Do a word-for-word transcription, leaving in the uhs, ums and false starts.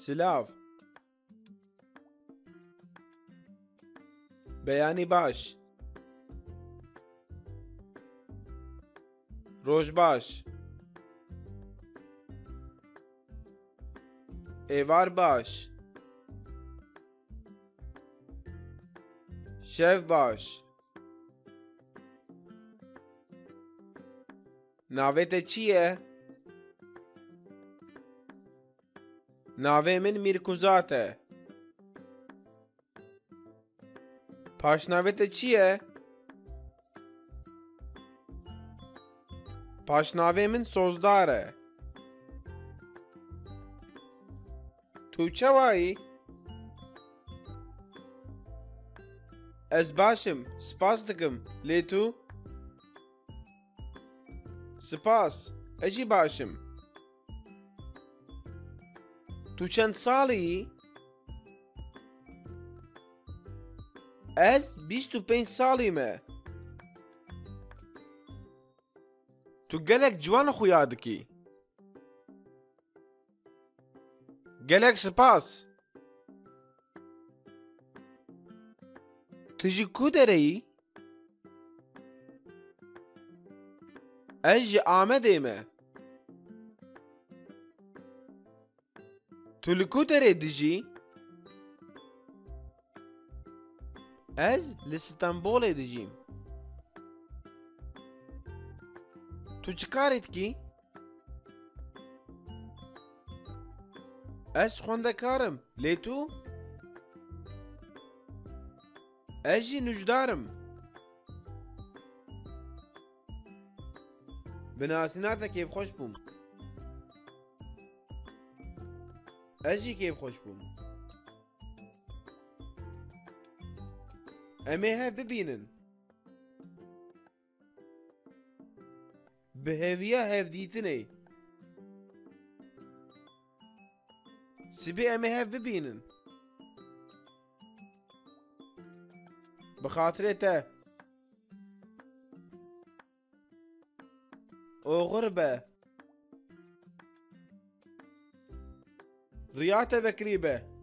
Silav. Beyanî baş. Roj baş. Êvar baş. Şev baş. Navê te çi ye? Navê min Mîrkuzat e. Paşnavê te çi ye? Paşnavê min Sozdar e. Tu çawa yî? Ez baş im, spas dikim. Lê tu? Spas, ez jî baş im. Tu çend salî yî? Ez bîst û pênc salî me. Tu gelek ciwan xuya dikî. Gelek spas. Tu ji ku derê yî? Ez ji Amedê me. Tu li ku derê dijî? Ez li Stenbolê dijîm. Tu çi karê dikî? Ez xwendekar im. Lê tu? Ez jî nûjdar im. Bi nasîna te kêfxweş bûm. Ez jî kêfxweş bûm. Em ê hev bibînin. Bi hêviya hevdîtinê. Sibê em ê hev bibînin. Bi xatirê te. Oxir be. Riya te vekirî be.